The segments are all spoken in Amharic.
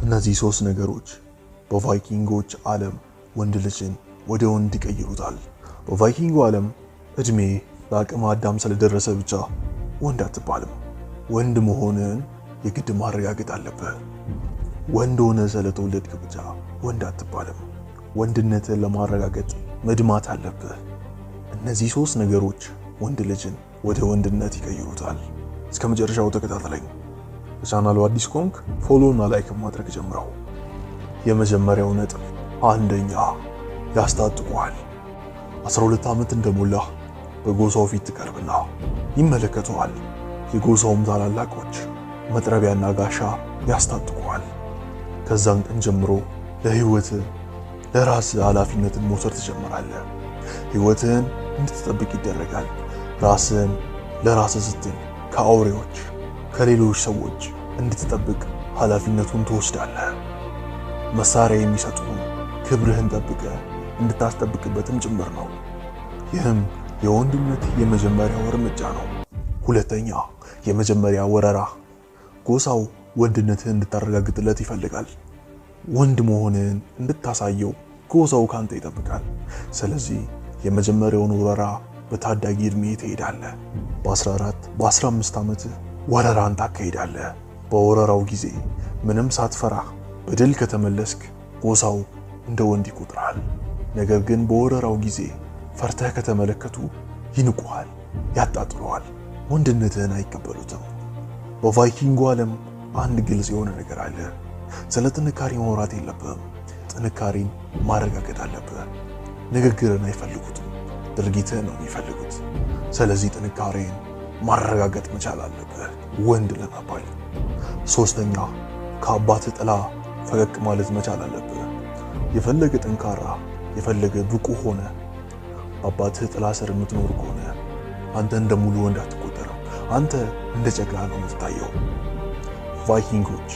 እነዚህ ሶስት ነገሮች በቫይኪንጎች ዓለም ወንድ ልጅን ወደ ወንድ ይቀይሩታል። በቫይኪንጉ ዓለም እድሜ ለአቅመ አዳም ስለደረሰ ብቻ ወንድ አትባልም። ወንድ መሆንህን የግድ ማረጋገጥ አለብህ። ወንድ ሆነ ስለተወለድክ ብቻ ወንድ አትባልም። ወንድነትህን ለማረጋገጥ መድማት አለብህ። እነዚህ ሶስት ነገሮች ወንድ ልጅን ወደ ወንድነት ይቀይሩታል። እስከ መጨረሻው ተከታተለኝ። ለቻናሉ አዲስ ከሆንክ follow እና like ማድረግ ጀምረው። የመጀመሪያው ነጥብ አንደኛ፣ ያስታጥቁሃል። 12 ዓመት እንደሞላህ በጎሳው ፊት ትቀርብና ይመለከተዋል። የጎሳውም ታላላቆች መጥረቢያና ጋሻ ያስታጥቁሃል። ከዛን ቀን ጀምሮ ለህይወት ለራስህ ኃላፊነትን መውሰድ ትጀምራለህ። ህይወትህን እንድትጠብቅ ይደረጋል። ራስህን ለራስህ ስትል ከአውሬዎች ከሌሎች ሰዎች እንድትጠብቅ ኃላፊነቱን ትወስዳለህ። መሳሪያ የሚሰጡ ክብርህን ጠብቀህ እንድታስጠብቅበትም ጭምር ነው። ይህም የወንድነት የመጀመሪያው እርምጃ ነው። ሁለተኛ፣ የመጀመሪያ ወረራ። ጎሳው ወንድነትህን እንድታረጋግጥለት ይፈልጋል። ወንድ መሆንህን እንድታሳየው ጎሳው ካንተ ይጠብቃል። ስለዚህ የመጀመሪያውን ወረራ በታዳጊ እድሜ ትሄዳለህ። በ14 በ15 ዓመትህ ወረራን ታካሂዳለህ። በወረራው ጊዜ ምንም ሳትፈራ በድል ከተመለስክ ጎሳው እንደ ወንድ ይቆጥራል። ነገር ግን በወረራው ጊዜ ፈርተህ ከተመለከቱ ይንቁሃል፣ ያጣጥሉሃል፣ ወንድነትህን አይቀበሉትም። በቫይኪንጉ ዓለም አንድ ግልጽ የሆነ ነገር አለ። ስለ ጥንካሬ ማውራት የለብህም። ጥንካሬን ማረጋገጥ አለብህ። ንግግርን አይፈልጉትም፣ ድርጊትህን ነው የሚፈልጉት። ስለዚህ ጥንካሬን ማረጋገጥ መቻል አለብህ ወንድ ለመባል። ሶስተኛ፣ ከአባትህ ጥላ ፈቀቅ ማለት መቻል አለብህ። የፈለገ ጠንካራ የፈለገ ብቁ ሆነ በአባትህ ጥላ ስር የምትኖር ከሆነ አንተ እንደ ሙሉ ወንድ አትቆጠርም። አንተ እንደ ጨቅላ ነው የምትታየው። ቫይኪንጎች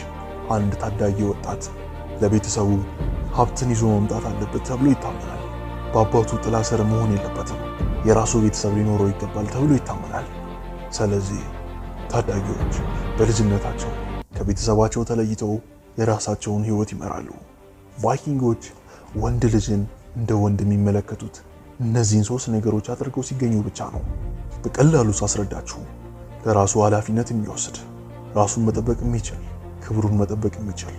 አንድ ታዳጊ ወጣት ለቤተሰቡ ሀብትን ይዞ መምጣት አለበት ተብሎ ይታመናል። በአባቱ ጥላ ስር መሆን የለበትም። የራሱ ቤተሰብ ሊኖረው ይገባል ተብሎ ይታመናል። ስለዚህ ታዳጊዎች በልጅነታቸው ከቤተሰባቸው ተለይተው የራሳቸውን ሕይወት ይመራሉ። ቫይኪንጎች ወንድ ልጅን እንደ ወንድ የሚመለከቱት እነዚህን ሶስት ነገሮች አድርገው ሲገኙ ብቻ ነው። በቀላሉ ሳስረዳችሁ ለራሱ ኃላፊነት የሚወስድ፣ ራሱን መጠበቅ የሚችል፣ ክብሩን መጠበቅ የሚችል፣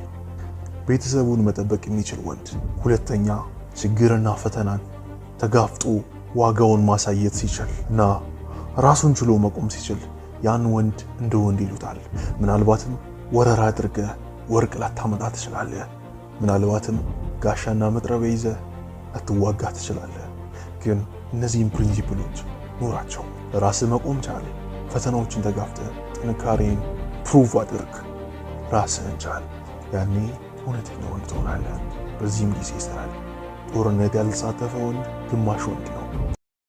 ቤተሰቡን መጠበቅ የሚችል ወንድ። ሁለተኛ፣ ችግርና ፈተናን ተጋፍጦ ዋጋውን ማሳየት ሲችል እና ራሱን ችሎ መቆም ሲችል ያን ወንድ እንደ ወንድ ይሉታል። ምናልባትም ወረራ አድርገህ ወርቅ ላታመጣ ትችላለህ። ምናልባትም ጋሻና መጥረቢያ ይዘህ ላትዋጋ ትችላለህ። ግን እነዚህን principle ኦች ኑራቸው። ራስህ መቆም ቻል። ፈተናዎችን ተጋፍጠህ ጥንካሬን prove አድርግ። ራስህን ቻል። ያኔ እውነተኛ ወንድ ትሆናለህ። በዚህም ጊዜ ይሰራል። ጦርነት ያልተሳተፈ ወንድ ግማሽ ወንድ ነው።